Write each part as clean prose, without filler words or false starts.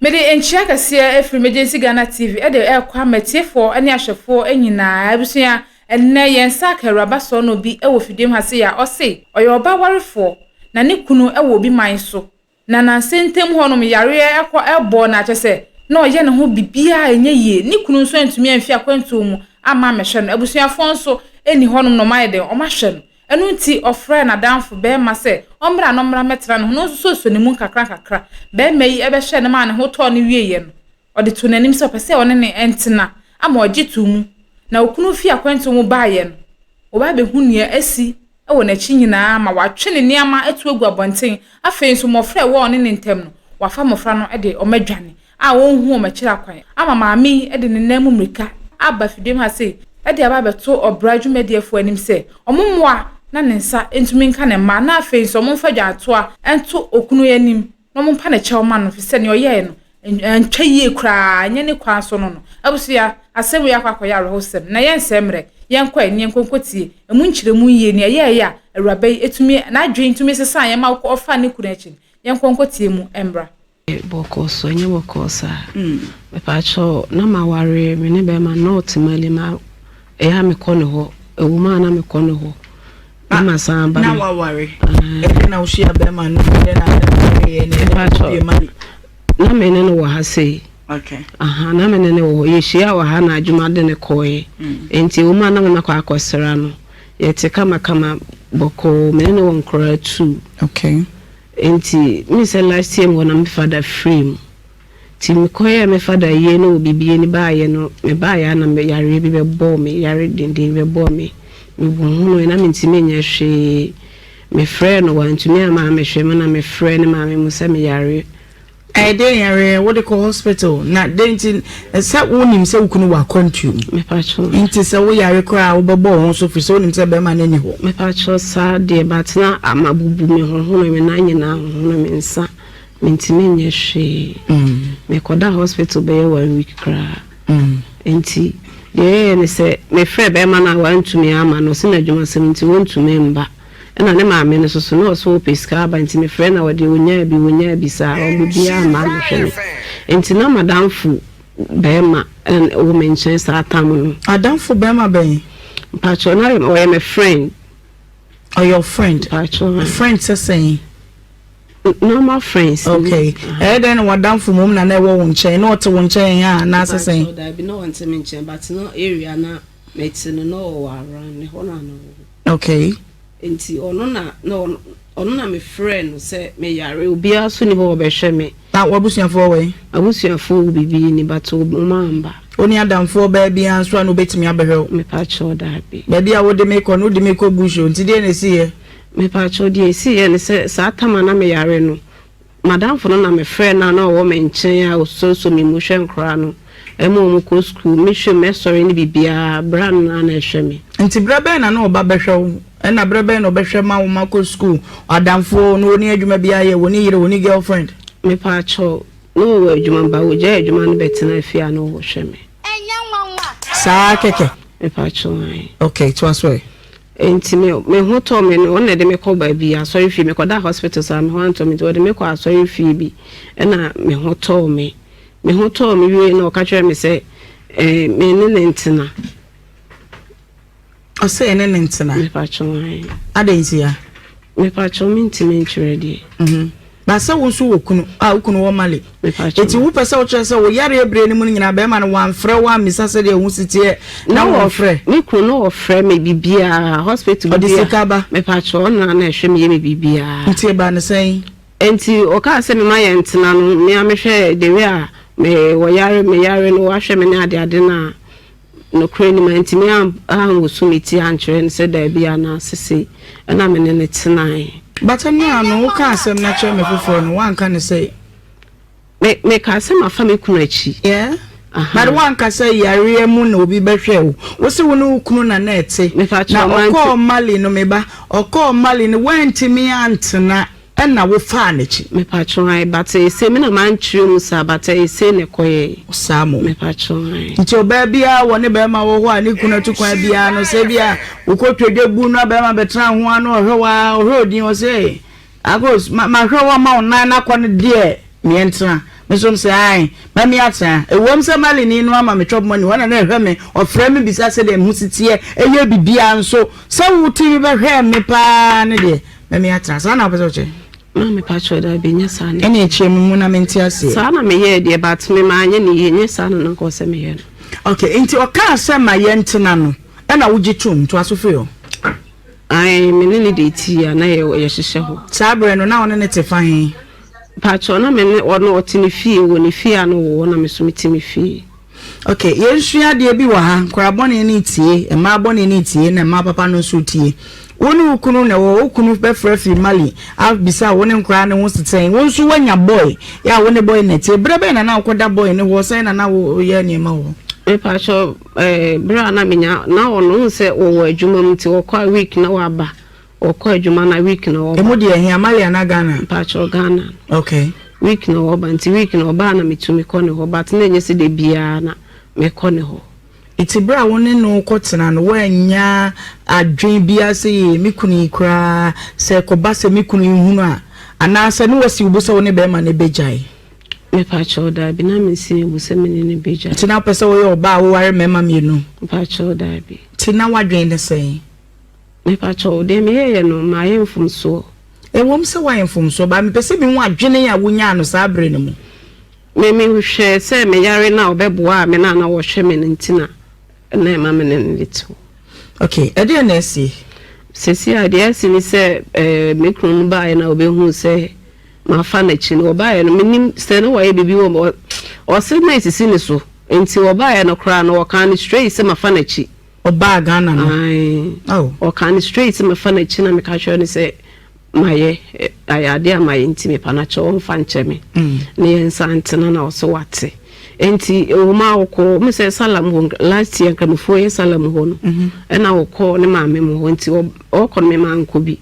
Mede nkyia kɛseɛ afiri Emergency Ghana TV de rekɔ ama atiefoɔ ne ahwɛfoɔ nyinaa. Abusua, ɛnnɛ yɛn nsa aka Awuraba Sɔɔnɔ bi wɔ fidiem ha sei a ɔse ɔyɛ ɔba warefoɔ na ne kunu wɔ obi man so. Na nansa ntam hɔnom yareɛ kɔ bɔɔ no a kyerɛ sɛ na ɔyɛ ne ho biribiara a ɛnyɛ yie. Ne kunu nso antumi amfi akwantuo mu amma ammɛhwɛ no. Abusuafoɔ nso nni hɔnom na wɔayɛ dɛn? Wɔahwɛ no. Ɛno nti ɔfrɛɛ n'adamfo barima sɛ ɔmmra na ɔmmra mmɛtena ne ho na ɔnsusuosuo ne mu nkakrankakra. Barima yi bɛhwɛɛ no maa ne ho tɔɔ no wieeɛ no, ɔde too n'anim sɛ ɔpɛ sɛ ɔne no ntena ama ɔgye too mu. Na okunu fii akwantuo mu baeɛ no, wɔba abɛhu nea asi wɔ n'akyi nyinaa ma watwe ne nneɛma atu agu abɔnten. Afei nso, mmɔfra a ɛwɔ ɔne ne ntam no, wafa mmɔfra no de wɔn adwane a ɔnhu wɔn akyiri akwan. Ama maame yi de ne nan mu mmirika aba fidiem ha sei de aba abɛto ɔbra dwumadiɛfoɔ anim sɛ wɔmmoa na ne nsa ntumi nka ne mma na afei nso wɔmfa dwantoa nto okunu yi anim na wɔmpa ne kyɛw ma no efisɛ nea ɔyɛe no antwa yie koraa, ɛnyɛ ne kwan so no no. Abusua, asɛm wei akɔ akɔyɛ awerɛhosɛm, na yɛnsɛe mmerɛ, yɛnkɔ ɛ, na yɛnkɔ nkɔtie ɛmu nkyerɛmu yie, nea ɛyɛeɛ a awuraba yi tumi, n'adwene tumi sesaeɛ ma ɔfaa ne kunu akyi no, yɛnkɔ nkɔtie mu mmra. Bɔkɔɔ so, ɛnyɛ bɔkɔɔ saa. Mepaakyɛw, na maware, me ne bɛrima no, na ɔte Mali, ma ɛyɛ a mekɔ ne hɔ, ɛwɔ mu a na mekɔ ne hɔ. Na masan aba. Na waware. Ɛdɛn na wohyia bɛrima no? Ɛdɛn na ɛyɛ na ɛdɛn na wopie Mali? Na me ne no wɔ ha sei. Okay. Aha, na me ne no wɔ hɔ. Yɛhyia wɔ ha na adwuma de no kɔɔɛ. Nti ɛwɔ mu a na me makɔ akɔsra no. Yɛte kamakama bɔkɔɔ. Me ne no wɔ nkoraa tuu. Okay. Nti me sɛ last year mu hɔ na me fada firii mu. Nti me kɔyɛɛ me fada yie no wɔ bibie no baayɛ no me baayɛ a na me yareɛ bi bɛbɔɔ me yare denden bi bɛbɔɔ me me hunuiɛ na mentumi nyɛ hwee me frɛɛ no wantumi amma ammɛhwɛ me na me frɛɛ ne maame mu sɛ me yare. Ɛyɛ dɛn yareɛ wode kɔ hospital na dɛn nti sɛ wonim sɛ wo kunu wɔ akwantuo mu Mepakyɛw. nti sɛ wo yare koraa a wobɛbɔ wo ho so firi sɛ wonim sɛ bɛrima no nni hɔ. Mepakyɛw saa deɛ but na mabubu me hohono me nan nyinaa hohono me nsa. Mentumi nyɛ hwee. Mekɔda hospital bɛyɛ one week koraa. Nti deɛ ɛyɛeɛ ne sɛ mefrɛɛ bɛrima no a wantumi amma no, ɔse n'adwumasɛm nti ɔntumi mma. Ɛna ne maame no nso so na ɔse ɔpɛ sika aba nti mefrɛɛ no a ɔde ɔnyaa bi ɔnyaa bi saa obiara amma ammɛhwɛ me. Nti na m'adamfo bɛrima wɔ me nkyɛn saa tam no. Adamfo bɛrima bɛn? Mpakyɛw na ɔyɛ me friend. Ɔyɛ wo friend? Mpakyɛw. Friend sɛ sɛn? Normal friends. Okay. Ɛyɛ dɛn na w'adamfo mmom na na ɛwɔ wo nkyɛn? Na ɔte wo nkyɛn a anaasɛ sɛn? Mpakyɛw daabi na ɔnte me nkyɛn but na area na mete no na ɔwɔ around me hɔ na na ɔwɔ. Okay. Nti ɔno na na ɔno na me frɛɛ no sɛ me yare obiara so ni hɔ ɔbɛhwɛ me. Na w'abusuafoɔ wɔ he? M'abusuafoɔ wɔ biribi ni but wɔn amba. Wo ne adamfoɔ baa biara nso a na obetumi abɛhwɛ wo? Mepakyɛw daabi. Baabi a wode me kɔ no wode me kɔ bush o nti deɛ na esiiɛ? Mepakyɛw, deɛ ɛsiiɛ ne sɛ, saa tam a na meyare no, m'adamfo no na mefrɛɛ no a na ɔwɔ me nkyɛn a ɔsuasua me mu hwɛ nkwadaa no, ɛma wɔn kɔ sukuu, mehwɛ mu, mɛsɔre ne biribiara, berɛ a no na na ɛhwɛ me. Nti berɛ bɛn na na ɔba bɛhwɛ wo? Ɛna berɛ bɛn na ɔbɛhwɛ ma wo ma kɔ sukuu? Adamfo no, ɔnni adwuma biara yɛ, ɔnni yere, ɔnni girlfriend? Mepakyɛw, na ɔwɔ adwuma but ɔgyae adwuma no bɛtenaa fie a na ɔhwɛ me. Saa kɛkɛ? Mepakyɛw, ae. Okay, toa so ɛ. Enti me me ho tɔɔ me no, ɔno na ɛde me kɔ baabi, asɔrefie. Mekɔdaa hospital saa, me ho antɔ me nti wɔde me kɔɔ asɔrefie bi ɛna me ho tɔɔ me. Me ho tɔɔ me wiei na ɔka kyerɛɛ me sɛ eh, me ne ne ntena. Ɔsɛ ɛne ne ntena? Mepakyɛw, ae. Adɛn ntia? Mepakyɛw, mentumi nkyerɛ deɛ. Mhm. Ba sɛ wo nso wɔ kunu a wo kunu wɔ Mali. Eti wo pɛ sɛ wokyerɛ sɛ wo yareɛ bere no mu no nyinaa bɛrima no wamfrɛ wo ammisa sɛdeɛ wo ho si teɛ na wɔmfrɛ. Me kunu no wɔfrɛ me biribiara hospital biribiara. Ɔde sika ba. Mepakyɛw ɔno na na ɛhwɛ me yɛ me biribiara. Nti ɛbaa no sɛn? Nti ɔkaa sɛ mema yɛn ntena no me ara mehwɛ the way a me wɔyare me yare no wahwɛ me ne ade ade no a. Nokorɛ ni, mantumi anwoso me ti ankyerɛ no sɛ daabi anaa sesei, ɛna me ne no tenaeɛ. But ɛno a no wokaa asɛm no akyerɛ me foforɔ no woanka no sɛ. Me mekaa sɛ mafa me kunu akyi. Yeah. But woanka sɛ yareɛ mu na obi bɛhwɛ wo. Wo se wo ne wo kunu na na ɛte. Na ɔkɔɔ Mali no me ba, ɔkɔɔ Mali no woantumi antena. Ɛna wo faa n'akyi. Mepakyɛw ae but ese me na mankyerɛ mu saa but ese na ɛkɔyɛe. Saa mo. Mepakyɛw ae. Nti ɔbaa biara wɔ ne bɛrima wɔ hɔ a ne kunu atu kwan biara no sɛ ebia wokɔ twa dwa bu na bɛrima bɛtena ho a na ɔhwɛ wo a ɔhwɛ odin ɔsɛ Akos ma mahwɛ wo ama wo nan no akɔ no deɛ. Meɛntena. Me nso mesɛ ae, ma me atena. Ɛwom sɛ Malini no ama me chop money, ɔna na ɛhwɛ me, ɔfrɛ me bisa sɛdeɛ me ho si teɛ, ɛyɛ biribiara nso, sɛ wo tumi bɛhwɛɛ me paa no deɛ, ma me atena. Saa na wopɛ sɛ wokyerɛ? Ma me pakyɛw daabi nyɛ saa na. Ɛne kyerɛ me mu na mente aseɛ. Saa na meyɛɛ deɛ but me manyɛ no yie, nyɛ saa na na nka ɔsɛ meyɛ no. Okay, nti ɔkaa sɛ ma yɛntena no, ɛna wogye toom, toa so firi hɔ. Ae, me ne no deetii a na yɛhyehyɛ hɔ. Saa berɛ no, na wo ne no te fa he? Mpakyɛw, na me ne ɔno, ɔte ne fie, wɔ ne fie a na ɔwɔ hɔ na me nso mete me fie. Ok, yɛnsua adeɛ bi wɔ ha, nkwadaa bɔne no retie, mmaa bɔne no retie, na mmaa papa no nso retie. Wo ne wo kunu na ɛwɔ hɔ, wo kunu bɛfrɛ firi Mali abisa wo ne nkwadaa no ho te sɛn, wo nso woanya boy, yɛ a wo ne boy na ɛte. Berɛ bɛn na na wokɔda boy no hɔ, sɛn na na woyɛ nneɛma wɔ hɔ? Mepakyɛw, eh, bere a na menya, na ɔno, wohu sɛ wɔwɔ adwuma mu nti wɔkɔ a week na waba, wɔkɔ adwuma na week na wɔba. Emu deɛ ɛhe, Mali anaa Ghana? Mepakyɛw, Ghana. Okay. Week na wɔba, nti week na ɔba a na metumi kɔ ne hɔ, but na ɛnyɛ sɛ da biara na mekɔ ne hɔ. Nti bere a wo ne no rekɔtena no, woannya adwene biara sɛ, Ee, me kunu yi koraa, sɛ ɛkɔba sɛ me kunu yi hunu a, anaasɛ na woasi wo bo sɛ wo ne barima no bɛgyae? Mepakyɛw, daabi, na minsi me bo sɛ me ne no begyae. Nti na wopɛ sɛ woyɛ ɔbaa a woware mmarima mmienu? Mepakyɛw, daabi. Nti na w'adwene ne sɛn? Mepakyɛw, deɛ meyɛeɛ no, mayɛ mfomsoɔ. Ɛwom sɛ woayɛ mfomsoɔ, but mepɛ sɛ mehu adwene a wonyaa no saa bere no mu. Me, mehwɛɛ sɛ me yare no a ɔbɛboaa me no a na ɔhwɛ me no nti na na ɛma me ne no de te hɔ. Okay, ɛdeɛn na asi? Seesei a, deɛ asi ne sɛ, eh, me kunu no baeɛ na ɔbɛhuu sɛ Mafa n'akyi no, wɔbaeɛ no, mennim sɛ na wayɛ biribi wɔ me, ɔse na ɛsisi ne so, nti wɔbaeɛ no koraa no, wɔkaa no straight sɛ mafa n'akyi. Ɔbaa Ghana no? Ae. Oh. Ɔkaa no straight sɛ mafa n'akyi na meka kyerɛ no sɛ mayɛ, ayɛ adeɛ a mayɛ nti mepa no akyɛw ɔmfa nkyɛ me na yɛnsan ntena na ɔse wate. Nti ɛwɔ mu a ɔkɔɔ, me sɛ Salam hɔ, last year Nkramofoɔ yɛ Salam hɔ no, ɛna ɔkɔɔ ne maame mu hɔ nti ɔkɔ no me mankɔ bi.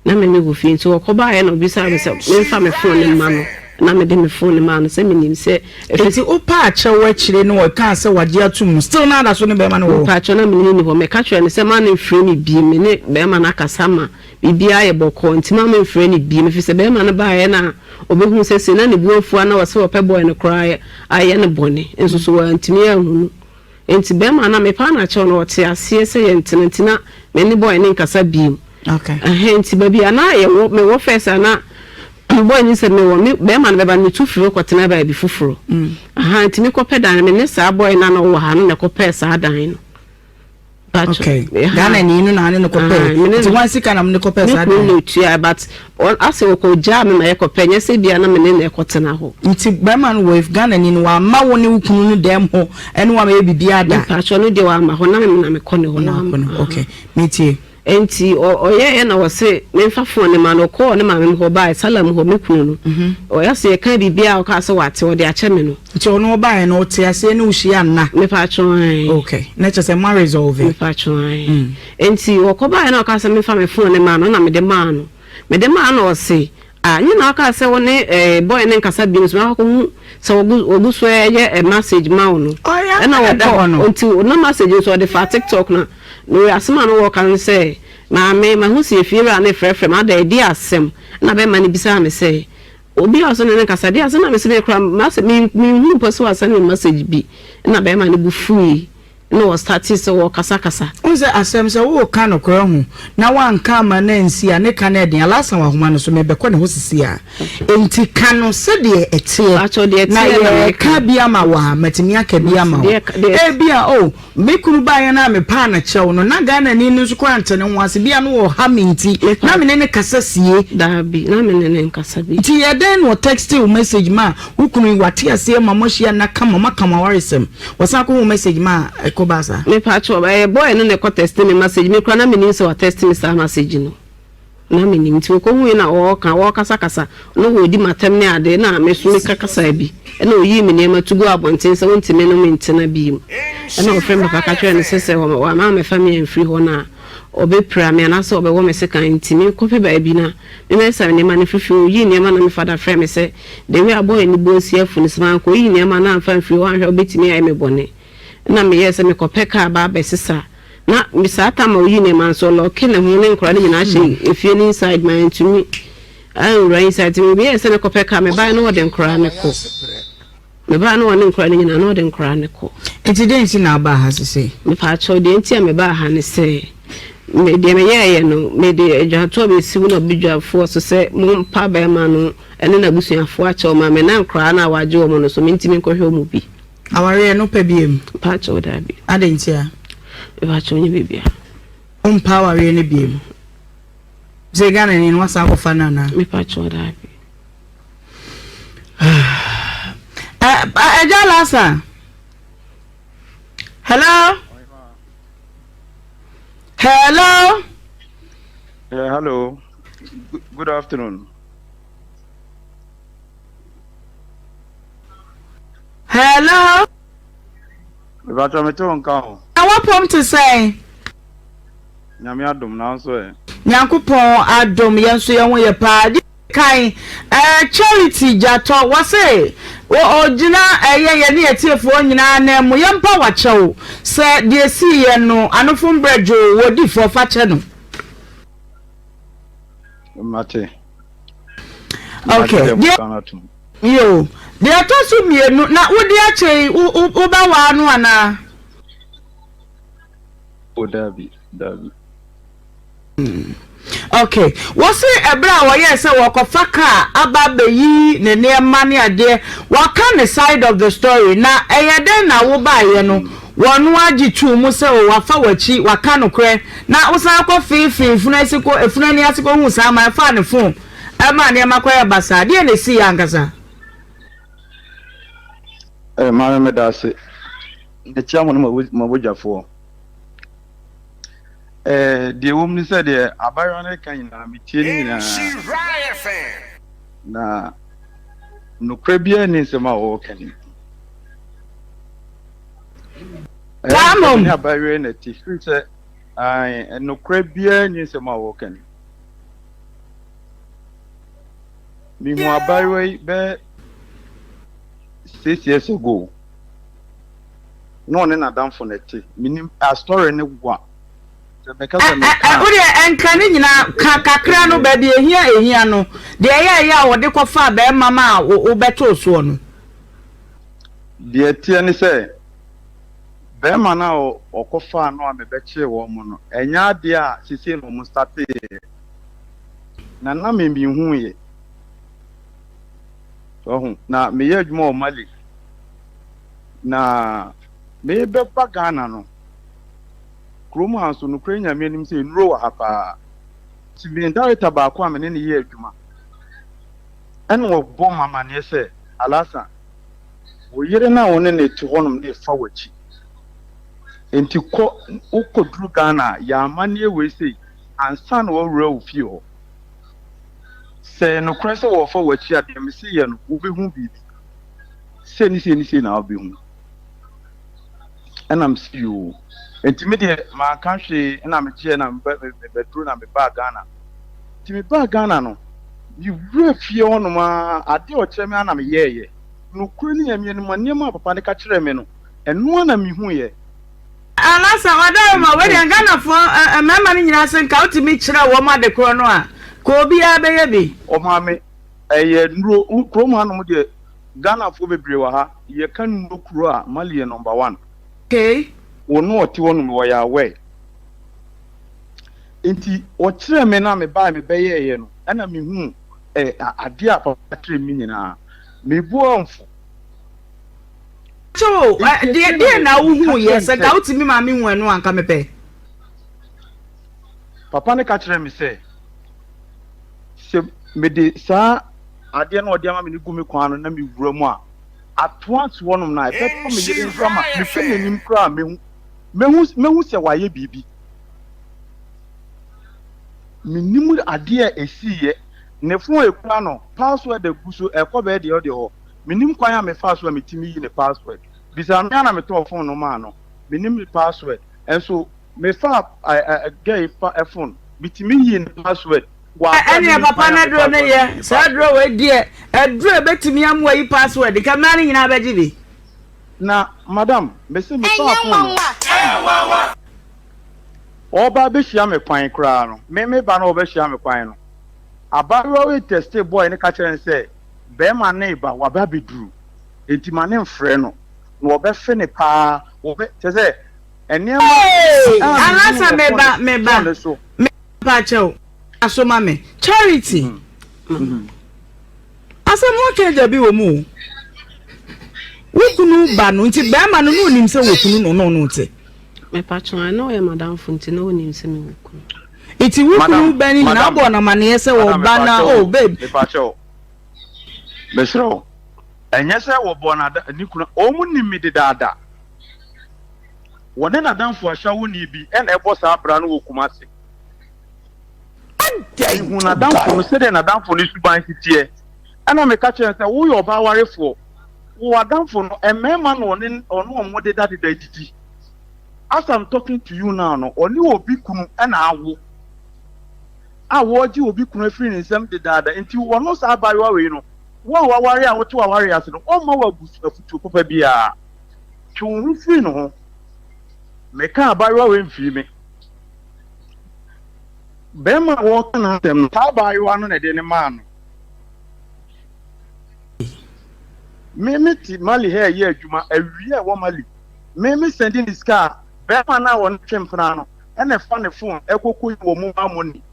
Na me ne wɔ fie nti ɔkɔ baeɛ na ɔbisaa me sɛ memfa me phone no mma no na mede me phone no maa no sɛ menim sɛ ɛfiri. Nti wopaa kyɛw akyire no ɔkaa sɛ wagye atom no still na ada so ne bɛɛma no wɔ hɔ? Mepaakyɛw na me ne no nni hɔ meka kyerɛɛ no sɛ ma no mfrɛ me biem me ne bɛɛma no akasa ma biribiara ayɛ bɔkɔɔ nti ma me mfrɛ no biem ɛfiri sɛ bɛɛma no baeɛ na ɔbɛhuu sɛ sei na ne bo afu a na ɔsɛ ɔpɛ boy no koraa ayɛ no bɔne nso so wantumi anhunu. Nti bɛɛma no mepaa no akyɛw no ɔte aseɛ sɛ yɛntena nti na me ne boy no nkasa biom. Okay. Ɛhɛn nti baabi a na yɛwɔ mewɔ first a na boy no sɛ mewɔ me bɛɛma no bɛba no metu firi hɔ kɔtena baabi foforɔ. Ahaa nti mekɔpɛ dan no me ne saa boy no a na ɔwɔ ha no na ɛkɔpɛɛ saa dan no. Okay. Ghana ni no na ne no kɔpɛ. Nti wɔn sika na mo ne kɔpɛ saa dan. Me kunu na otua but asɛ ɔkɔ gyaa me ma yɛ kɔpɛ nyɛ sɛ bia na me ne na ɛkɔ tena hɔ. Nti bɛrima no wɔ Ghana ni no wama wo ne wo kunu no dɛm hɔ ɛne wama yɛ biribiara da. Mpatsɔ no deɛ wama hɔ na me na me kɔ ne hɔ. Na akɔ ne hɔ okay me tie. Enti ɔyɛeɛ na ɔse memfa phone no ma no, ɔkɔɔ ne maame hɔ baeɛ, Salem hɔ, me kunu no. Ɔyɛ sɛ yɛkaa biribiara a ɔkaa sɛ wate, ɔde akyɛ me no. Nti ɔno ɔbaeɛ no ɔte aseɛ ne wo hyia nna? Mepatwo ae. Ok, na kyerɛ sɛ moa resolve? Mepatwo ae. Enti ɔkɔ baeɛ na ɔkaa sɛ memfa me phone no ma no na mede maa no. Mede maa no na ɔse Ah nye na ɔkaa sɛ wo ne eh boy no nkasa bio nso makɔ hu sɛ wɔgu wɔgu so ɛyɛ eh message ma wo no ɛna wɔkɔ nti na message nso ɔde fa tiktok na na asɛm a na wɔka no sɛ maame mahu sɛ efiewura no frɛfrɛ me ada ɛdi asɛm na bɛma no bisaa me sɛ obi a ɔsɛ ne ne nkasa de asɛm na mesɛ me kora masɛ me menhunu mpo sɛ wasɛne me message bi na bɛrima no bo fui na wɔ startee sɛ wɔ kasa kasa. Wohu sɛ asɛm sɛ woreka nokorɛ ho na woanka amma no ansi a ne ka no ɛden. Alasa wɔ ahoma no so merebɛkɔ ne hɔ sisi a. Enti ka no sɛdeɛ ɛteɛ na yɛreka bi ama wo a matumi aka bi ama wo. Ebia oh me kunu baeɛ no a mepaa no kyɛw no na Ghanani no nso koraa nte ne ho ase bia na ɔha me nti na me ne no kasa sie. Daabi na me ne no nkasa bi. Nti yɛ dɛn na ɔtexte wo message ma wo kunu yi wate aseɛ ma moahyia nna kama moaka mo awaresɛm. Wɔsan kɔ hu message ma ɛkɔ baa saa. Me pakyɛw ɛyɛ boy no na ɛkɔ tɛste me message me koraa na me nim sɛ wa tɛste me saa message no na me nim nti ɔkɔ hui na ɔɔka ɔɔkasa kasa na ɔɔdi matɛm ne ade na me so me ka kasaa bi ɛna ɔyii me nneɛma tu guu abɔnten sɛ ɔntumi ne me ntena biem ɛna ɔfrɛ me papa ka kyerɛ no sɛ sɛ wama amɛfa me amfiri hɔ no a ɔbɛpira me anaasɛ ɔbɛwɔ me sekan nti me kɔpɛ baabi na me mɛsa nneɛma no firi fie ɔyii nneɛma na me fada frɛ me sɛ The way a boy no bo asi afu no, sɛ mankɔyi nneɛma no amfa amfiri hɔ anhwɛ a ɔbɛtumi ayɛ me bɔne. Ɛna meyɛɛ sɛ mekɔpɛ kaa ba abɛsesa. Na me saa time a ɔyi nneɛma no nso, ɔlɔɔke ne ho ne nkwadaa no nyinaa hyɛ efie no inside ma yɛntumi. Anwura inside nti meyɛɛ sɛ mekɔpɛ car mebaeɛ na ɔde nkoraa no kɔ. Mebaa na ɔne nkoraa no nyinaa na ɔde nkoraa no kɔ. Nti dɛn nti na wobaa ha sesei? Mepaakyɛw deɛ nti a mebaa ha ne sɛ me deɛ meyɛɛyɛ no mede adwatoɔ bɛsi wo na badwafoɔ so sɛ mompa bɛrima no ne n'abusuafoɔ akyɛw ma me na nkoraa no a wagye wɔn no so mentumi nkɔhwɛ wɔn bi. Awareɛ no wopɛ biom? Mepaakyɛw daabi. Adɛn ntia? Mepaakyɛw nyɛ biribiara. Wompɛ awareɛ no biom? Sɛ Ghana ni no wasan akɔfa no anaa? Mepaakyɛw daabi. Ɛgya Lasa. Hello. Hello. Yeah, hello. Good afternoon. Hello. Ìbàtọ̀ mi tó nǹkan o. Na wapɔm te sɛn? Nyame adom na nso ɛ. Nyankopɔn adom yɛn nso yɛn ho yɛ paa. Di kan eh, Charity Gyatɔ wɔse ɔgyina ɛyɛ eh, yɛne atiefoɔ nyinaa nan mu yɛmpa wakyɛw sɛ deɛ esii yɛ no anofo mbrɛ dwoo wɔdi fɔ fa kyɛ no. Mate. Okay. Deɛ yo deɛ ɛtɔ so mmienu na wodi akyɛ yi wobɛwaa no anaa? O daabi, daabi. Ok, wɔse ɛberɛ a wɔyɛɛ sɛ wɔkɔfa car aba abɛyi ne nneɛma ne adeɛ, waka ne side of the story, na ɛyɛ dɛn na wobaeɛ no wɔno ara gye too mu sɛ o wafa w'akyi, waka nokorɛ, na wosan kɔ feefee efunu ase kɔ efunu ani ase kɔhuu saa man faa ne phone ɛmaa nneɛma kɔyɛɛ basaa, deɛn na ɛsiiɛ ankasa? Eh, maame meda ase. Mekyia mo ne mo abodwafoɔ. Eh, deɛ ɛwɔ mu ne sɛ deɛ abayewa no reka nyinaa metie ne nyinaa. Na nokorɛ biara nni nsɛm a wɔreka no mu. Saa mmom. Ne abayewa yi na ɛte firi sɛ nokorɛ biara nni nsɛm a wɔreka no mu. Mehu abayewa yi bɛyɛ 6 years ago. Na ɔne n'adamfo na ɛte. Menim asɔre no wa. Sɛ mɛka sɛ meka a. Wo deɛ ɛnka ne nyinaa, ka kakra no, baabi ehia ehia no, deɛ ɛyɛ ɛyɛ a wɔde kɔfaa bɛrima ma a wobɛtoo soɔ no. Deɛ ɛteɛ ne sɛ, bɛrima no a ɔkɔfaa no a mebɛkyee wɔn no, ɛnyɛ adeɛ a seesei na wɔn starteeɛ. Na na me menhuiɛ. Wahu? Na meyɛ adwuma wɔ Mali. Na merebɛba Ghana no, kurom ha nso, nokorɛ Nyame anim sɛ nnuro wɔ ha paa. Nti me director baako a me ne no yɛ adwuma, ɛna ɔbɔ me amaneɛ sɛ, Alhassan, wo yere no a wo ne no te hɔnom no refa w'akyi. Nti kɔ, wokɔduru Ghana a, yɛ amanneɛ wei sei ansa na woawura wo fie hɔ. Sɛ ɛyɛ nokorɛ sɛ wɔrefa w'akyi a, deɛ mese yɛ no, wobɛhu biribi. Sei ne sei ne sei na wobɛhu. Ɛna mese yoo. Nti me deɛ manka hwee ɛna megyeɛ na mebɛduru na mebaa Ghana. Nti mebaa Ghana no, mewura fie hɔnom ara, adeɛ a ɔkyerɛ me ara na meyɛɛyɛ. Nokorɛ ne Nyame anim, nneɛma a papa no ka kyerɛɛ me no, ɛno ara na mehuiɛ. Alasa Ɔdarema, wei deɛ Ghanafoɔ mmarima no nyinaa se nka wotumi kyerɛ wɔn ade korɔ no a, ka obiara bɛyɛ bi. Ɔmaame, ɛyɛ nnuro, kurom hanom deɛ Ghanafoɔ bebree wɔ ha, yɛka nnuro kuro a, Mali yɛ number one. Okay. Wɔn a wɔte hɔ nom wɔyɛ aware. Nti wɔkyerɛɛ me na mebae mebɛyɛeɛ no, ɛna mehuu eh, adeɛ a papa kyerɛɛ me nyinaa. Me bo amfu. Kyɛ o, deɛ deɛ na wohuu yɛ, sɛ nka wotumi maa mehu ɛno a nka mepɛ. Papa no ka kyerɛɛ me sɛ, sɛ mede saa adeɛ no a ɔde ama me no gu me kɔn ano na mewura mu a, atoa si hɔnom no a, ɛbɛtɔ me yere nso ama mehwɛ n'anim koraa a, mehu, mehu, mehu sɛ wayɛ biribi. Mennim adeɛ a ɛsiiɛ. Ne fon a ɛkura no, password agu so, ɛkɔ bɛyɛ deɛ ɔde hɔ. Mennim kwan a mefaa so a metumi yi ne password. Bisa me ara na metɔɔ fon no maa no. Mennim ne password. Nso mefaa girl yi fa fon, metumi yii ne password wɔ abere a Ɛneɛ mennim papa kwan no a aduro mefaa no so a yɛ, metumi saa password. aduro wei deɛ, aduro a ɛbɛtumi amoa yi password, nka mmaa no nyinaa bɛgye bi. Na madam, mese mefaa fon no, ɔreba abɛhyia me kwan koraa no, me meba na ɔrebɛhyia me kwan no. Abaayewa wei textee boy no ka kyerɛɛ no sɛ barima no reba, waba abɛduru, enti ma no mfrɛ no, na wɔbɛfe no paa, wɔbɛ, kyerɛ sɛ nneɛma Hey! a mehuu Alasa wɔ meba phone meba phone no so. mepa kyɛw aso ma me Charity asɛm no aka agya bi wɔ mu o wo kunu ba no nti bɛrima no na onim sɛ wɔ kunu no na ɔno te. Mepa kyɛw na ɔyɛ madamfo nti na onim sɛ mewɔ kunu. Nti wo kunu Madam, bɛ no nyinaa madam, wobɔɔ no amaneɛ sɛ madam, ɔba na mepa oh kyɛw, babe. mepa kyɛw, mesrɛ wo, ɛnyɛ sɛ wɔbɔɔ no ada, ne kunu, wɔn nim me dedaada. Wɔne n'adamfo ahyɛwoni bi na ɛbɔ saa bra no wɔ Kumasi. Mehu n'adamfo no sɛdeɛ n'adamfo no suban si teɛ, ɛna meka kyerɛ no sɛ, woyɛ ɔbaa warefoɔ, wo adamfo no, mmarima na ɔne ɔne wɔn dedadeda didi. As I'm talking to you now no, ɔne obi kunu na awo a wɔregye obi kunu afiri ne nsam dedaada. Nti ɔno saa abaayewa wei no, wo a waware a wote w'awareɛ ase no, ɔmma wo afutuo papa biara. Twe wo ho firi ne ho. Meka abaayewa wei mfiri me. Bɛrima a wɔreka n'asɛm no, saa abaayewa no na ɛde no maa no. Me mete Mali ha ɛyɛ adwuma, awia ɛwɔ Mali. Me me sɛnde ne sika a, bɛrima no a ɔne twe mpena no ɛna ɛfa ne phone ɛkɔ kɔyi wɔ mobile money.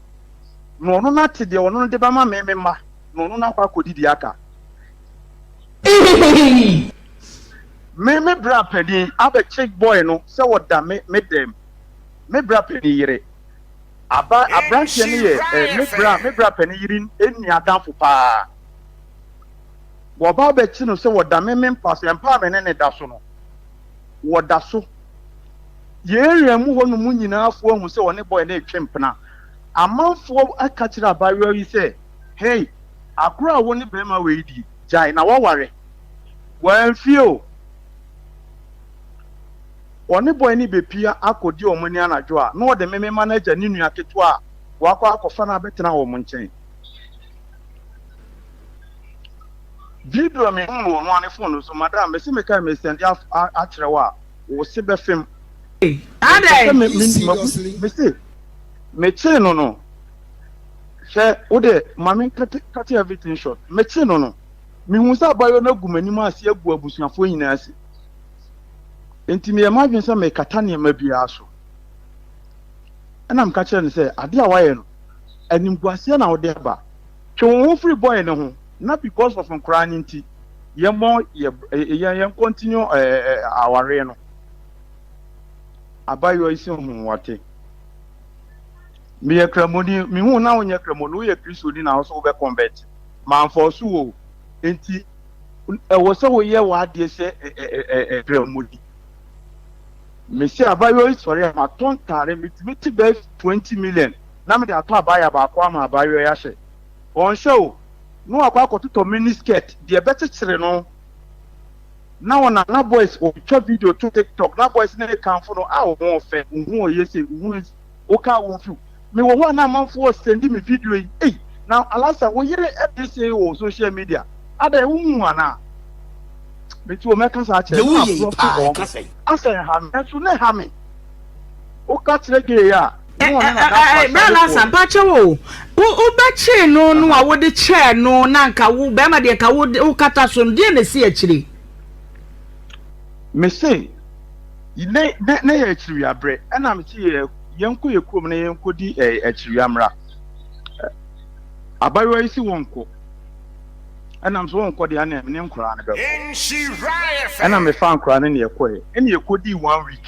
Na ɔno no ate deɛ ɔno no de bɛma me me mma, na ɔno no akɔ akɔdi deɛ aka. Me me bra panin abɛkye boy no sɛ ɔda me me dɛm. Me bra panin yere. Aba abranteɛ no yɛ eh, me bra me bra panin yere nua adamfo paa. Wɔba abɛkye no sɛ ɔda me me mpa so, mpa a me ne no da so no, wɔda so. Yɛn area mu hɔ nom nyinaa foɔ ahu sɛ ɔne boy no retwe mpena. Amanfoɔ aka kyerɛ abaayewa yi sɛ, hey, agorɔ a wo ne barima wei di, gyae na waware. Wamfie o. Ɔne boy no bepia akɔdi wɔn ani anadwo a, na ɔde me mema no agya ne nua ketewa a wakɔ akɔfa no abɛtena wɔn nkyɛn. Video a mehuu no wɔ ɔno ara ne phone no so, madam, mese mekae mesɛnde akyerɛ wo a, wo se bɛfem. Mepɛ sɛ Adɛn? me, me, mabu, mese mekyee no no, hwɛ, wo deɛ, ma me cut, cut everything short. Mekyee no no, mehuu sɛ abayewa no agu m'anim ase agu abusuafoɔ nyinaa ase. Enti meyɛɛ m'adwene sɛ mekata nneɛma biara so. Ɛna meka kyerɛɛ no sɛ, adeɛ a wayɛ no, animguaseɛ na wode aba. Twe wo ho firi boy no ho na because of nkoraa no nti, yɛmmɔ yɛ yɛn yɛn continue awareɛ no. Abayewa yi se ho wate. Meyɛ kramoni, mehu na wonyɛ kramoni, woyɛ Kristoni na wo so wobɛ convert. Mamfɔɔso wo o. Enti ɛwɔ sɛ woyɛ w'adeɛ sɛ kramoni. Mese abayewa yi sɔre a matɔ ntaare, metumi te bɛyɛ 20 million na mede atɔ abaya baako ama abayewa yi ahyɛ. Ɔnhyɛ o, na wakɔ akɔtotɔ mini skirt deɛ ɛbɛkyekyere no. Na ɔnam na boys ɔtwa video to TikTok na boys no rekamfo no, ah wo ho ɔfɛ, wo ho ɔyɛ sei, wo ho wokaa wo mfew. Mewɔ hɔ a na amanfoɔ sɛndi me video yi, ei na Alasa wo yere ɛde sei wɔ social media, adɛn wonhu anaa? Mete o mɛka saa akyerɛ Deɛ na woyɛ yi mabrɔko paa wɔn, ɛka sɛn? asɛ ɛha me, nanso na ɛha me. Woka kyerɛ gay a, na ɔne n'adamfo Bra ahyɛdefoɔ Lasa, no. mpakyɛw o, wo wobɛkyee no no a wode kyɛɛ no na nka wo bɛrima deɛ nka wo wokata so no, deɛ na ɛsi akyire? Mese, ne ne ne yɛ akyiriwia berɛ, ɛna mese yɛ yɛnkɔ yɛ kurom na yɛnkɔdi ɛɛ akyiriwia mmra. Abayewa yi si wɔnkɔ, ɛna mese wɔnkɔ deɛ ɛna me ne nkoraa no bɛkɔ. Ɛna mefa nkoraa no ne yɛkɔɛ, ɛna yɛkɔdii one week.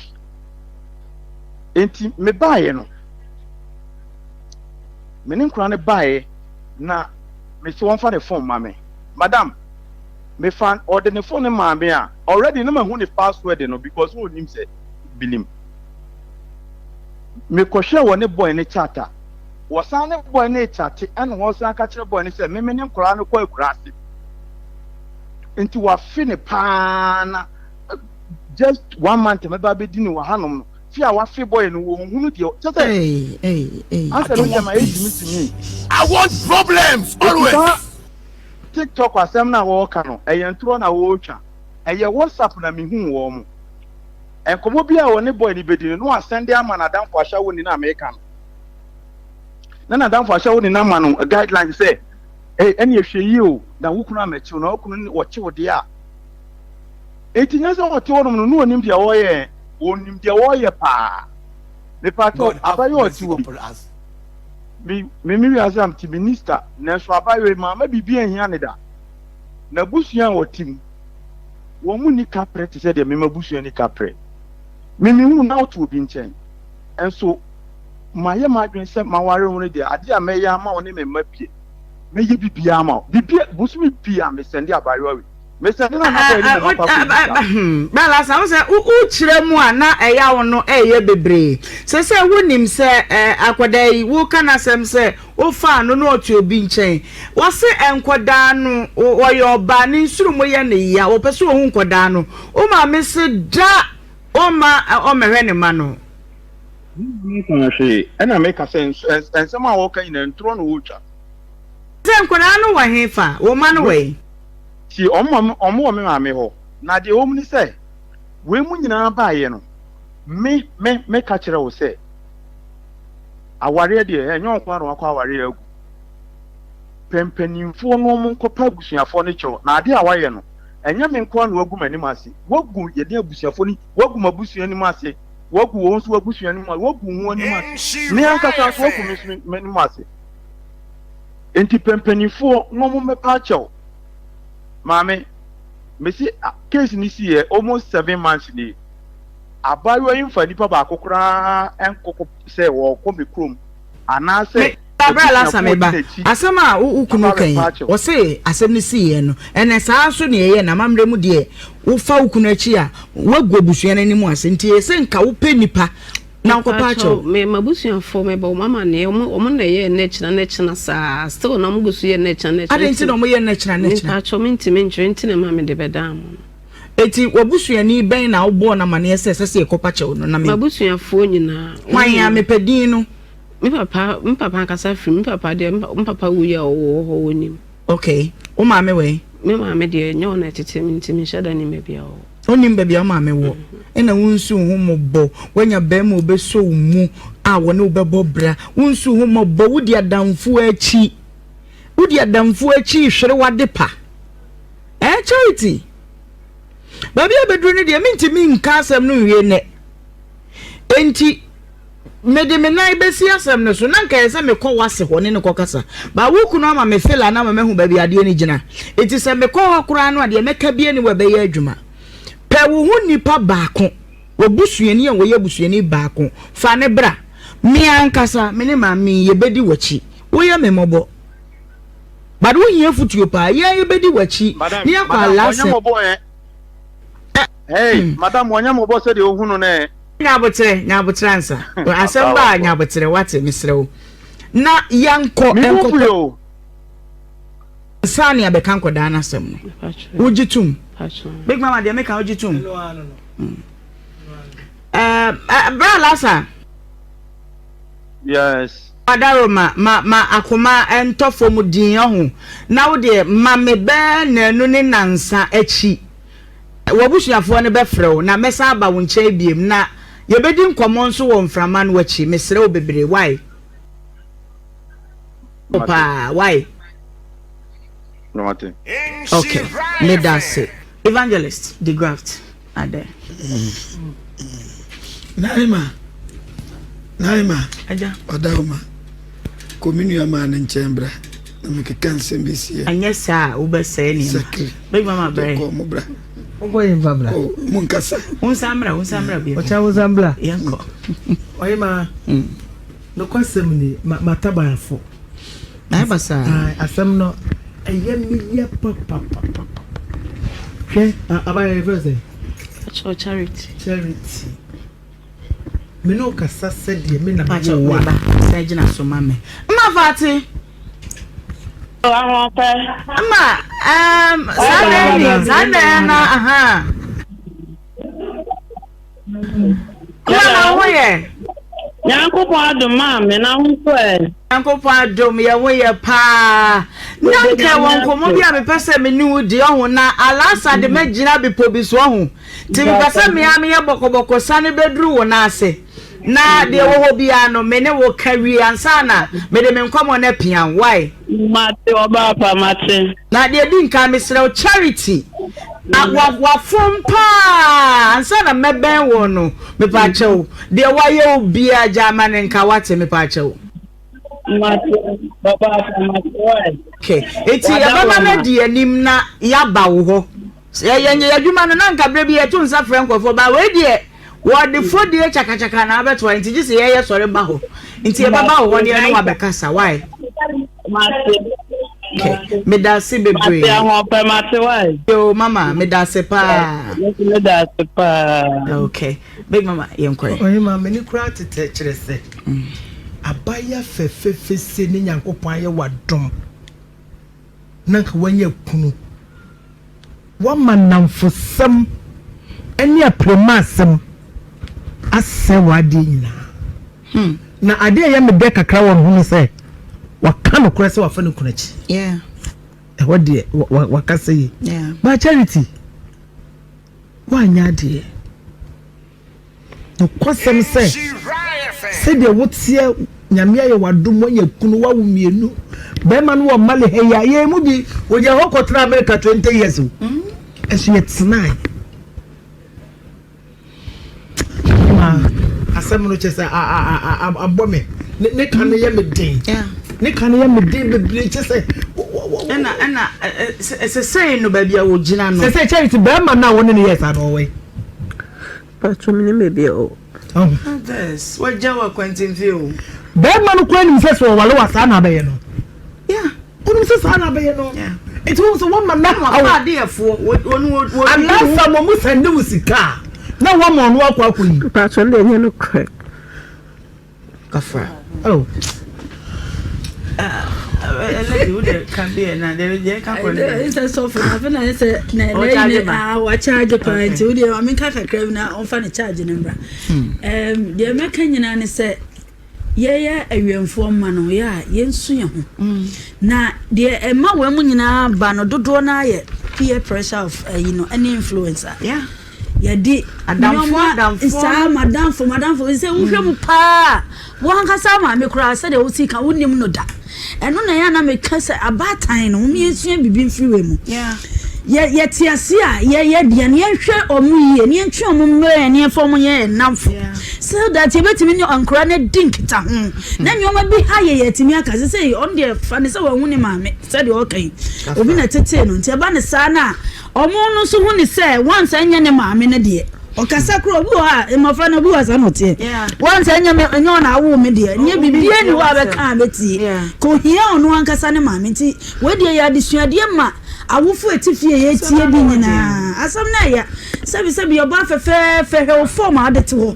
Enti mebaeɛ no, me ne nkwadaa no baeɛ na mese wɔmfa ne phone ma me. Madam, mefa ɔde ne phone no maa me a, already na mahu ne password no because ɔnnim sɛ binim. Mekɔhwɛ wɔ ne boy no chat a, wɔsan ne boy no rekyate ɛna wɔsan ka kyerɛ boy no sɛ me me ne nkwadaa no kɔ akuraase. Nti wafe ne paa na just one month mɛba abɛdi no wɔ hanom no fi a wafe bɔyɛ no wɔnhunu deɛ kyɛ sɛ I asɛ don't me deɛ want ma yɛ gyimi peace. gyimi I want problems eti always. saa tiktok asɛm no a wɔreka no ɛyɛ ntorɔ na wɔretwa ɛyɛ whatsapp na mehu wɔn mo nkɔmmɔ bi a wɔne boy no bɛdi no na wasɛnde ama n'adamfo ahyɛwoni no a meka no. Na n'adamfo ahyɛ wo ne no ama no guidelines sɛ, Ei, ɛnneɛ hwɛ yie o, na wo kunu ammɛkye wo, na wo kunu ne ɔkye wo deɛ a. Enti nyɛ sɛ ɔte hɔnom no, na ɔnim deɛ ɔreyɛ ɛ. Ɔnim deɛ ɔreyɛ paa. Mepakyɛw, abayewa a ɔte hɔ yi, me, me, me wiase a mete, menni sika, nanso abayewa yi, mamma biribi anhia no da. N'abusua a ɔte mu, wɔn nni kaprɛ te sɛ deɛ me m'abusua nni kaprɛ. Me, mehu na ɔte obi nkyɛn, nso mayɛ m'adwene sɛ maware wo no deɛ, adeɛ a mɛyɛ ama wo ne me mma bie, mɛyɛ biribiara ama wo. Biribi, bosome pii a mesɛnde abaayewa wei. Mesɛnde no a na bɔyɛ ne mmom akɔ akɔyi sika. Balasa, wo sɛ wokyerɛ mu a na ɛyaw no ɛyɛ bebree. Sɛ sɛ wonim sɛ akwadaa yi woka n'asɛm sɛ wofaa no na ɔte obi nkyɛn. Wɔse nkwadaa no ɔyɛ ɔbaa ne nsurumu yɛ ne ya, ɔpɛ sɛ ɔhu nkwadaa no. Wo maame se da ɔmma ɔmmɛhwɛ ne mma no. Me maame nkaa hwee. Ɛna meka sɛ nsɛm a wɔka nyinaa ntorɔ na wɔretwa. Sɛ nkwadaa no wɔ he fa? Wo mma no wɔ he? Tie, wɔn wɔ me maame hɔ. Na deɛ ɛwɔ mu ne sɛ, wei mu nyinaa baeɛ no, me, me, meka kyerɛ wo sɛ, awareɛ deɛ, ɛnyɛ wo nko ara na wakɔ awareɛ agu. Pɛ mpanimfoɔ na wɔn nkɔpɛ abusuafoɔ no kyɛw. Na adeɛ a wayɛ no, ɛnyɛ me nko ara na wagu m'anim ase. Wagu yɛne abusuafoɔ no, wagu m'abusua anim ase. Wagu wɔn nso abusua anim ase. Wagu wo ho anim ase. Me ankasa nso, wagu me nso m'anim ase. Enti pɛ mpanimfoɔ na wɔn mmɛpa akyɛw. Maame, mese case no siiɛ almost 7 months nie. Abaayewa yi mfa nipa baako koraa nkɔkɔ sɛ wɔrekɔ me kurom anaasɛ Bra Lasa abusuafoɔ me di ba, n'akyi asɛm a wo kunu aba ka yi, abɛpa akyɛw. ɔse asɛm no siiɛ no, ɛnɛ saa nso na ɛyɛ na amammerɛ mu deɛ, wofa wo kunu akyi a, woagu abusua no anim ase, nti ɛyɛ sɛ nka wopɛ nipa na wokɔpa Mepaakyɛw, akyɛw. me m'abusuafoɔ mebɔ wɔn amaneɛ, wɔn wɔn na ɛyɛɛ nnɛ kyena nnɛ kyena saa, still na wɔn gu so yɛ nnɛ kyena nnɛ kyena Adɛn nti nti na wɔyɛ nnɛ kyena nnɛ kyena? mepaakyɛw mentumi nkyerɛ nti na ɛma mede bɛdaa mo no. Enti w'abusuani bɛn na wobɔɔ no amaneɛ sɛ ɛsɛ sɛ yɛkɔpa kyɛw no? Na me. M'abusuafoɔ nyinaa. Wɔn Hwan a? nyinaa. Mepɛ din no. Me papa, me papa ankasa firi mu. Me papa deɛ, me papa wuiɛ a ɔwɔ hɔ, ɔnim. Okay. Wo maame wɔ he? Me maame deɛ, ɛnyɛ ɔno na ɛtetee me nti menhyɛ da nnim baabi a ɔwɔ. Wonnim baabi a wo maame wɔ? Ɛna wonsu wo ho mmɔbɔ. Woanya barima a ɔbɛsɔ wo mu a wɔne wo bɛbɔ bra. Wonsu wo ho mmɔbɔ. Wodi adamfoɔ akyi. Wodi adamfoɔ akyi rehwere w'adepa. Eh, Charity. Baabi a bɛduru no deɛ, mentumi nka asɛm no nwie nnɛ. Enti, mede me nan bɛsi asɛm no so. Na nka ɛyɛ sɛ mekɔ w'ase hɔ ne no kɔkasa. Ba wo kunu ama me fela na ama mahu baabi adeɛ no gyina. Enti sɛ mekɔ hɔ koraa no a, deɛ mɛka bia ni wɔ ɛbɛyɛ adwuma. Pɛ wo ho nipa baako, w'abusuani a wɔyɛ abusuani baako, fa no bra. Me ankasa, me ne maame yi, yɛbɛdi w'akyi. Woyɛ me mmɔbɔ. But wohia afutuo paa. Yɛn yɛbɛdi w'akyi Madam, na yɛakɔ madam, wɔnyɛ Alaska. mmɔbɔ ɛ. Hey, madam, wɔnyɛ mmɔbɔ sɛdeɛ wohu no no ɛ. Nya aboterɛ, nya aboterɛ ansa. Asɛm ba a, nya aboterɛ, wate, mesrɛ wo. Na yɛnkɔ, Me bo nkɔpɛ. fui o. Ansa na yɛabɛka nkɔdaa no asɛm no. Wogye tom? Big Mama deɛ meka wogye tom? Bra Lasa. Yes. Adaroma, ma ma akoma ntɔ fam din ɔho. Na wo deɛ ma me bɛɛ nnanu ne nnansa akyi. W'abusuafoɔ no bɛfrɛ wo na mɛsan aba wo nkyɛn biom na yɛbɛdi nkɔmmɔ nso wɔ mframa no akyi. Mesrɛ wo bebree, wai? Wo paa, wai? Mate. Ok, meda ase. Evangelist de Graft adɛ. Naima, Naima, Agya. Ɔdawoma, kɔ me nua maa no nkyɛn bra na mekeka nsɛm bi si ɛ. Anyɛ saa a wobɛsɛe nneɛma. Sakiri. Big mama brɛ. Kɔ mo bra. Monkɔ yɛn fa bra. Oh, mo nkasa. Wo nsa mmra, wo nsa mmra bi. Ɔkyɛ wo nsa mbra. Yɛnkɔ. Ɔyema, nokwasɛm ni, ma m'ataban afo. Ayɛ basaa. Ae, asɛm no, ɛyɛ me ya papapapapa. Hwɛ, abayɛ yɛfrɛ sɛ? Akyɛw Charity. Charity. Me ne wo kasa sɛdeɛ me na Pakyɛ mewɔ wo me a. ba, sɛ gyina so ma me. Mma Fati. Ahoɔpɛ. Mma, um, saa na ɛni, saa na ɛna, aha. Mma na wo ho yɛ. Nyankopɔn adom maa me na ho nso ɛ. Nyankopɔn adom yɛ ho yɛ paa. Na nka wɔ nkɔmmɔ bi a mepɛ sɛ me ne wo di ɔho na Alasa de magyina bepɔ bi so ɔho. Nti mepɛ sɛ mea meyɛ bɔkɔbɔkɔ sane bɛduru wo nan ase. Na deɛ ɛwɔ hɔ biara no, me ne wo ka wie ansa na mede me nkɔmmɔ no apia wo. Wai? Mate, ɔbaa pa, mate. Na deɛ ɛdi nkan, mesrɛ wo, Charity, a, wa, wafom paa ansa na mɛbɛn wo no, mepaakyɛw, deɛ wayɛ wo biara, gyaa ma no nka, wate, mepaakyɛw. Mate, ɔbaa pa, mate, wai? Okay, enti yɛbɛma no adi anim na yɛaba wo hɔ. Sɛ yɛyɛ yɛn adwuma no, na anka berɛ bi yɛto nsa frɛ nkurɔfoɔ, but wei deɛ wɔde fɔdie kyakakyaka na abɛtoa nti gye sɛ yɛyɛ sɔre ba hɔ. Nti yɛbɛba wo hɔ ne yɛne wo abɛkasa, why? Mate. Okay, meda ase bebree. Mate ahoɔpɛ, mate why? Yo, mama, meda ase paa. Meda ase paa. Okay, big mama, yɛnkɔ. Ɔhema, m'ani koraa tetɛ kyerɛ sɛ abayɛ fɛfɛɛfɛ se ne Nyankopɔn ayɛ w'adom. na anka wanya kunu. Woama nnamfosɛm ne apiremasɛm asɛe w'adeɛ nyinaa. Hmm. Na adeɛ a ɛyɛ me dɛ kakra wɔ ne ho ne sɛ waka nokorɛ sɛ wafa ne kunu akyi. Ɛhɔ deɛ waka sɛ yi. Ba Charity, woanyɛ adeɛ. Nokwasɛm sɛ, sɛdeɛ woteɛ Nyame ayɛ w'adom woanya kunu woawo mmienu bɛrima no wɔ Mali ha yi a yɛn mu bi wɔgya hɔ kɔtena America 20 years o ɛso yɛtenae ma asɛm no kyɛ sɛ abɔ me ne ka no yɛ me den ne ka no yɛ me den bebree kyɛ sɛ ɛna ɛna ɛsɛ sɛ no baabi a wɔgyina no sɛ sɛ Charity bɛrima no a wo ne no yɛ saa no ɔwɔ yi Pacho me nim baabi a ɔwɔ. Others, wagya wɔ akwantemfi o. Bɛrima no koraa nim sɛ sɛ ɔwale wa saa na abɛyɛ no. Yeah. Onim sɛ saa na abɛyɛ no. Yeah. Nti wɔn sɛ wɔn ma na awo. Wɔn adeɛfoɔ wɔn wɔn wɔn. Anaasa wɔn mu sɛ ne wo sika a na wɔn ma ɔno akɔ akɔ yi. Pacho no deɛ ɛnyɛ no korɛ. Kafra. Oh. Sɛ sɔfo na afei na sɛ na na wakyagye paa nti wo deɛ maame nka kakra bi na ɔmfa ne charge no mmra. Deɛ mɛka nyinaa ne sɛ yɛyɛ awiɛmfoɔ mma no yɛ a yɛnsu yɛn ho na deɛ ɛma wɔn mu nyinaa ba no dodoɔ no ayɛ peer pressure of ayi no ɛne influence a. Yeah. Yɛde nneɛma saa madamfo madamfo sɛ wohwɛ mu paa wankasa maame koraa sɛdeɛ wosi ka wonim no da ɛno na ɛyɛ na meka sɛ abaatan no wɔn yɛnsua biribi mfiri wɔ mu yɛte ase a yɛyɛ deɛ no yɛnhwɛ wɔn yie ne yɛntwe wɔn mmerɛ ne yɛmfa wɔn yɛ nnamfo so that yɛbɛtumi ne nkora no adi nkita ho na nneɛma bi ha yɛ yɛtumi aka sɛ sɛ ɔno deɛ fa ne sɛ wɔahu ne maame sɛdeɛ ɔka yi obi na tetee no nti ɛba ne saa no a Ɔmo no nso hu no sɛ once ɛnyɛ ne maame no deɛ ɔkasa koraa obi wɔ hɔ a mmɔfra no obi wɔ saa na ɔteɛ once ɛnyɛ me ɛnyɛ ɔna awo me deɛ nyɛ biribiara ni hɔ a bɛka a bɛtie ka ohia ɔno ankasa ne maame nti wei deɛ yɛ adesuadeɛ ma awofo ɛte fie yɛtie bi nyinaa asɛm no ɛya sɛbi sɛbi ɔbaa fɛfɛɛfɛ hwɛ wo fɔm a ɔde te hɔ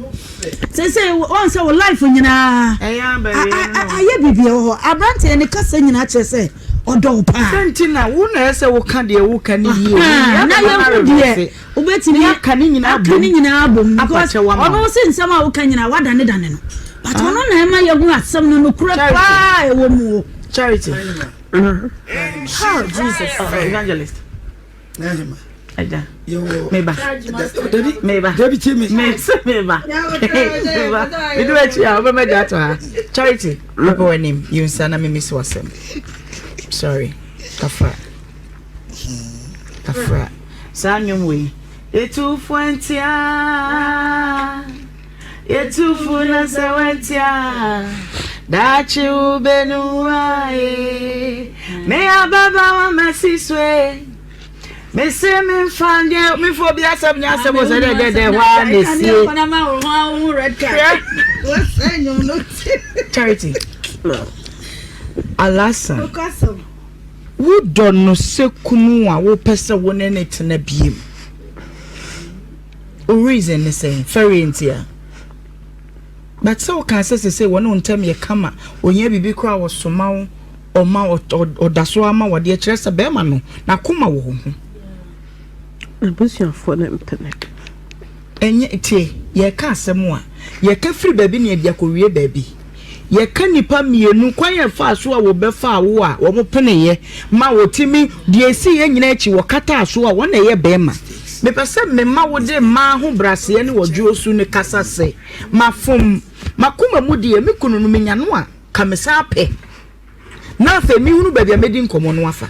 sɛ wɔn sɛ wo life nyinaa ayɛ biribi wɔ hɔ aberanteɛ ne kasa nyinaa kyerɛ sɛ ɔdɔ wo paa. Sɛ nti na wo na ɛsɛ woka deɛ woka ne yie. Na yɛhu deɛ wobɛtumi aka ne nyinaa aka ne nyinaa abom because ɔno sɛ nsɛm a woka nyinaa wadane dane no but ɔno na ɛma yɛhu asɛm no nokorɛ paa ɛwɔ mu o. Charity. Oh, Jesus. Oh, evangelist. Ɛgya. Meba. Meba. Dabi tie me. Mese meba. Meba. Mede w'akyi a wobɛma gya ato ha. Charity. Mepɛ w'anim. Yi nsa na mimi so asɛm. Sorry. Kafra. Kafra. Saa nnwom wei. Yɛtufo ntia. Yɛtufo na sɛ wantia. Daakye wobɛnu aye. Me ababa wa masiswe. Mese memfa nyɛ memfa obi asɛm nyɛ asɛm o sɛ dɛ dɛ dɛ hɔ ara na esie. Charity Alasa wodɔ no sɛ kunu a wopɛ sɛ wo ne ne tena biem. Wo reason ne sɛn? Fɛreɛ nti a? But sɛ wokaa sɛ sesei wɔne wo ntam yɛ kama, ohia biribi koraa wɔsoma wo ɔma ɔda so ara ma wo adeɛ kyerɛ sɛ bɛrima no n'akoma wɔ wo ho. Abusuafoɔ no mpene. Ɛnyɛ tie yɛka asɛm a yɛka firi baabi na yɛde akɔwie baabi. Yɛka nnipa mmienu kwan a ɛfaa so a wɔbɛfaa wo a wɔpeneeɛ ma wɔtumi deɛ ɛsiiɛ nyinaa akyi wɔkataa so a wɔn na ɛyɛ bɛrima. Mepɛ sɛ mema wode mmaa ahobrɛaseɛ ne ɔdwoɔ su no kasa sɛ mafom. M'akoma mu deɛ, me kunu no, menya no a, ka mesan pɛ. Na afei mehunu baabi a mɛdi nkɔmmɔ no afa.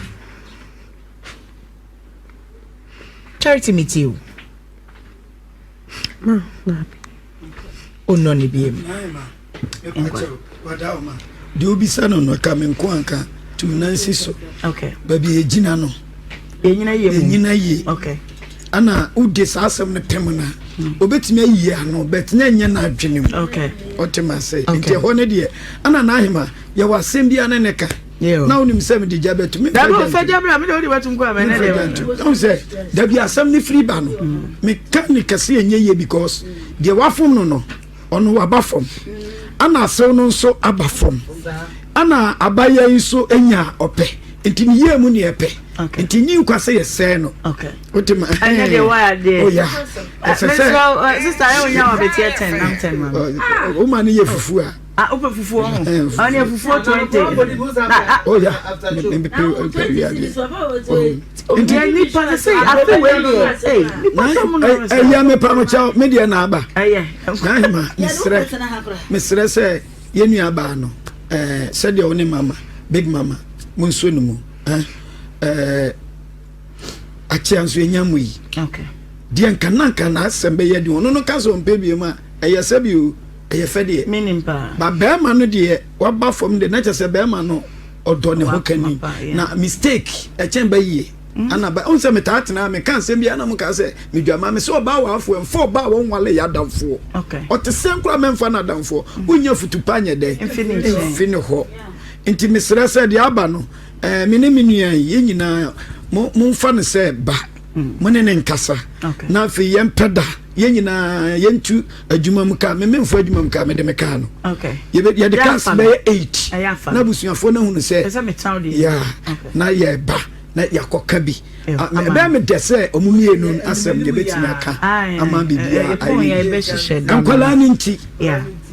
Charity metie o. Ma, daabi. Onnɔ ne biem. Deɛ obisa no no ka me nko anka tu nan si so. Baabi yɛgyina no. Yɛnyina yie mu. Yɛnyina yie. Okay. Ana wode saa asɛm no pem no a obɛtumi ayi ano but na ɛnyɛ n'adwene mu. Okay. Ɔte ma sɛ. Nti ɛhɔ no deɛ ana n'ahema yɛwɔ asɛm bi a ne ne ka. Na wonim sɛ mede gya bɛto me. Dabi ofa gya bra me de wode bɛto nko a mɛ ne deɛ. Ɔhu sɛ dabi asɛm no firi ba no meka ne kɛse ɛnyɛ yie because deɛ wafom no no ɔno waba fam ana asew no nso aba fam ana abayɛ yi nso anya ɔpɛ nti ne yie mu ne ɛpɛ nti nyi nkwa sɛ yɛsɛɛ no wote ma ɛnyɛ deɛ waya deɛ oya ɛsɛ sɛ sista ayɛ onya wa bɛtiɛ ten nam ten ma woma no yɛ fufu a Ah, wopɛ fufuo ho? Ɔne fufuo 20. Oya, mepɛ wiadeɛ. Nti nipa sɛ sɛ afe wei deɛ, ee nipa sɛ mu na ɛyɛ mepa mo kyɛw, me deɛ na aba. Ɛyɛ. N'ahema, mesrɛ, mesrɛ sɛ yɛn nua baa no, ɛɛ sɛdeɛ wo ne mama, big mama, mo nso ne mu, ɛɛ ɛɛ akyea nso enya mu yi. Okay. Deɛ nka na nka n'asɛm bɛyɛ deɛ ɔno no ka sɛ ɔmpɛ bio mu a, ɛyɛ sɛ bi o. Ɛyɛ fɛ deɛ. Menim paa. Ba bɛrima no deɛ waba fam deɛ na kyerɛ sɛ bɛrima no ɔdɔ ne ho kani na mistake ɛkyɛn ba yie. Mm. Ana ba ɔn sɛ metaa tena meka nsɛm bi ana mo ka sɛ medwama me sɛ ɔbaa w'afoɔ mfa ɔbaa wɔn wale yɛ adamfoɔ. Ɔte sɛn koraa mɛmfa no adamfoɔ. Mm. Wonya futu pa nyɛ dɛ. Mfi ne hɔ. Nti mesrɛ sɛ deɛ aba no ɛɛ me ne me nua yi yɛn nyinaa mo momfa no sɛ ba. Mm. Mo ne ne nkasa. Na afei yɛmpɛ da yɛn nyinaa yɛntu adwuma mu kaa me memfo adwuma mu kaa mede me kaa no yɛde cars bɛyɛ 8 na abusuafoɔ no ahunu sɛ ya na yɛba na yɛakɔka bi ɛbɛyɛ me dɛ sɛ ɔmo mmienu asɛm yɛbɛtumi aka ama biribiara ayɛ nkwadaa no nti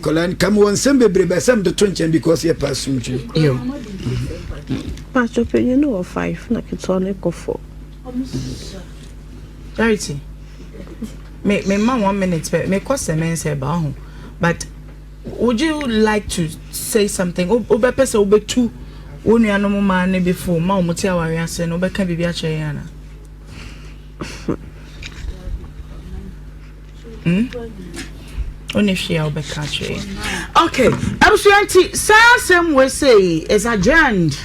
nkwadaa no kam wɔ nsɛm bebree bɛ sɛ mede to nkyɛn because yɛpɛ asomdwe. Pastor panyin no wɔ 5 na ketewa no kɔ 4. Charity, me me ma one minute pɛ me kɔ sɛmɛn sɛ ɛba ho but would you like to say something wobɛpɛ sɛ wobɛtu wo nuanom mmaa no bi fo ma wɔn ti aware ase no wobɛka biribi akyerɛ yɛn ana? Hmm? Wone hwee a wobɛka akyerɛ yɛn. Okay, abusua nti saa asɛm wei sei is adjourned.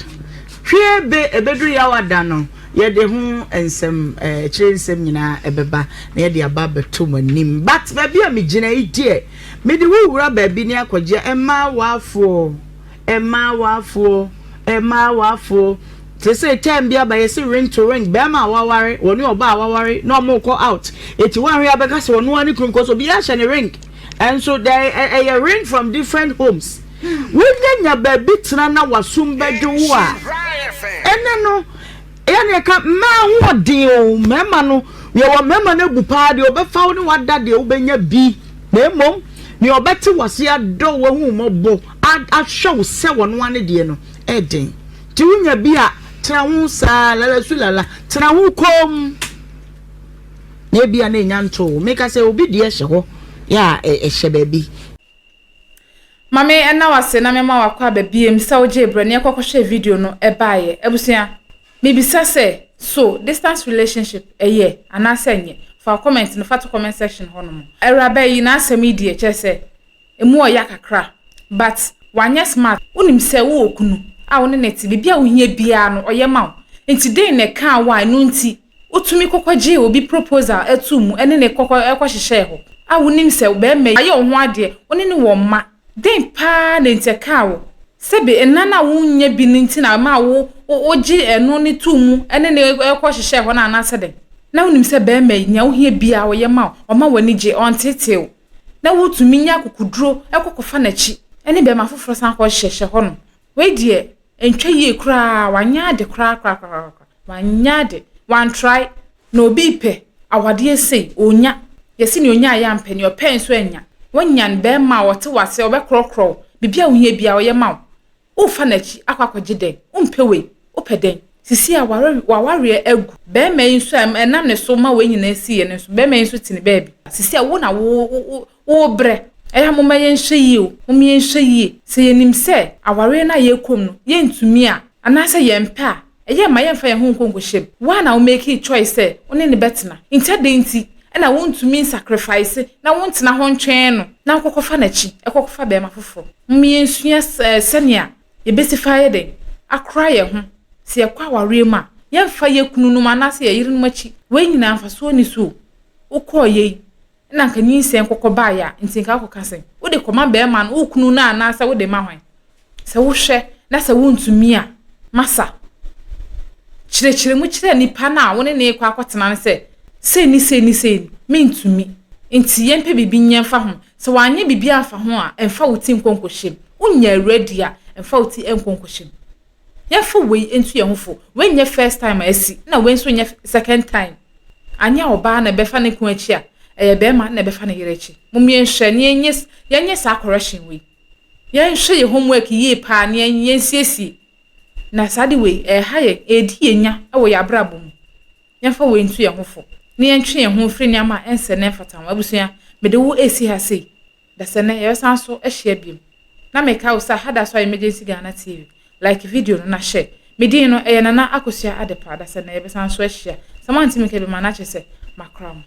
Hwie be ɛbɛduru yawa da no yɛde ho nsɛm eh, akyire nsɛm nyinaa ɛbɛba na yɛde aba abɛto mo anim. But baabi a megyina yi deɛ mede wo wura baabi ne akɔgye mmaa waafoɔ. Mmaa awafoɔ, mmaa awafoɔ. Seesei term bi aba yɛse ring to ring, bɛrima a waware, wɔne ɔbaa a waware na wɔn rekɔ out. Eti woanhwɛ a bɛka sɛ ɔno ara ne kunu because obiara hyɛ ne ring. Ɛnso dɛ ɛyɛ ring from different homes. Wonya nya baabi tena na w'asom bɛdwo wo a, ɛnɛ no ɛyɛ na yɛka mmaa ahoɔden o, mmarima no yɛwɔ mmarima no abu paa deɛ ɔbɛfa wo ne wada deɛ wobɛnya bi. Na mmom nea ɔbɛte w'ase adɔ wo ahu wo mmɔbɔ ahwɛ wo sɛ ɔno ara ne deɛ no, ɛyɛ den. Nti wonya bi a, tena ho saa, lala su lala, tena ho komm. Na ebia na enya ntoo wo. Meka sɛ obi deɛ hyɛ hɔ, yɛ a ɛhyɛ baabi. Mame ɛna wase na mema wakɔ aba biem sɛ wogyee berɛ ne yɛkɔ kɔhwɛɛ video no baeɛ. Abusua, mebisa sɛ, so distance relationship ɛyɛ anaasɛ ɛnyɛ? Fa wo comment no fa to comment section hɔ nom. Awuraba yi n'asɛm yi deɛ kyerɛ sɛ ɛmu ɔya kakra but wanyɛ smart. Wonim sɛ wowɔ kunu a wo ne no te, biribi a wohia biara no ɔyɛ ma wo nti dɛn na ɛkaa wo a ɛno nti wotumi kɔkɔgyee obi proposal too mu ne no kɔkɔ kɔhyehyɛɛ hɔ a wonim sɛ barima yi ayɛ wo ho adeɛ, wo ne no wɔ mma. Dɛn paa na enti ɛkaa wo? Sɛbe nna no a wonnya bi no nti na ɛmaa wo wogye ɛno no too mu ne no kɔhyehyɛɛ hɔ no anaasɛ dɛn? Na wonim sɛ barima yi, nea wohia biara ɔyɛ ma wo, ɔma w'ani gye, ɔnteetee wo, na wotumi nya akokoduro kɔ kɔfa n'akyi ne barima foforɔ san kɔhyehyɛ hɔnom. Wei deɛ, ɛntwa yie koraa, wanyɛ ade koraa koraa koraa koraa, wanyɛ ade, wantrae. Na obi repɛ awadeɛ sei, ɔnnya. Yɛse nea ɔnyaeɛ ampɛ, nea ɔpɛe nso annya. Woanyan barima a ɔte w'ase, ɔbɛkorɔkorɔ wo, biribi a wohia biara ɔyɛ ma wo. Worefa n'akyi akɔ akɔgye dɛn? Wompɛ wei, wopɛ dɛn? Sisi a w'awareɛ agu. Barima yi nso a ɛnam ne so ma wei nyinaa siiɛ no nso, barima yi nso te ne baabi. Sisi a wo na wo wo worebrɛ. Ɛyɛ a momma yɛnhwɛ yie o, momma yɛnhwɛ yie. Sɛ yɛnim sɛ awareɛ no a yɛrekɔ mu no, yɛntumi a, anaasɛ yɛmpɛ a, ɛyɛ a mma yɛmfa yɛn ho nkɔ nkɔhyɛ mu. Wo ara na wo makee choice sɛ wo ne no bɛtena, nti adɛn nti na wontumi nsacrifice na wontena hɔ ntwɛn no na wokɔkɔfa n'akyi kɔkɔfa barima foforɔ? Momma yɛnsua sɛnea yɛbɛsi fa ayɛ dɛn akora yɛn ho sɛ yɛkɔ awareɛ mu a, yɛmfa yɛn kununom anaasɛ yɛn yerenom akyi. Wei nyinaa mfasoɔ nni so o. Wokɔɔ yei na anka nyinsɛn kɔkɔ baeɛ a, nti nka wokɔka sɛn? Wode kɔma barima no, wo kunu no anaasɛ wode ma hwan? Sɛ wohwɛ na sɛ wontumi a, masa. Kyerɛkyerɛ mu kyerɛ nipa no a wo ne no rekɔ akɔtena no sɛ, sei ne sei ne sei no, mentumi. Nti yɛmpɛ biribi nyɛ mfa ho. Sɛ wanyɛ biribi amfa ho a, mfa wo ti nkɔ nkɔhyɛ mu. Wonyɛ ready a, mfa wo ti nkɔ nkɔhyɛ mu. Yɛmfa wei ntu yɛn ho fo. Wei nyɛ first time a asi, ɛna wei nso nyɛ second time. Anyɛ ɔbaa na ɛbɛfa ne kunu akyi a, ɛyɛ barima na ɛbɛfa ne yere akyi. Mom yɛnhwɛ na yɛnyɛ yɛnyɛ saa correction wei. Yɛnhwɛ yɛn homework yie paa na yɛn yɛnsiesie. Na saa de wei, ɛreha yɛn, ɛredi yɛn nya wɔ yɛn abrabɔ mu. Yɛmfa wei ntu yɛn ho fo na yɛntwe yɛn ho mfiri nneɛma a ɛnsɛ na ɛmfata ho. Abusua, mede wo resi ha sei. Dasɛ nnɛ yɛbɛsan so ahyia biom. Na mekae wo sɛ aha da so ayɛ Emergency Ghana TV. Like video no na share. Me din no ɛyɛ Nana Akosua Adepa. Dasɛ nnɛ yɛbɛsan so ahyia. Sɛ moante me nka biom a na kyerɛ sɛ makora mo.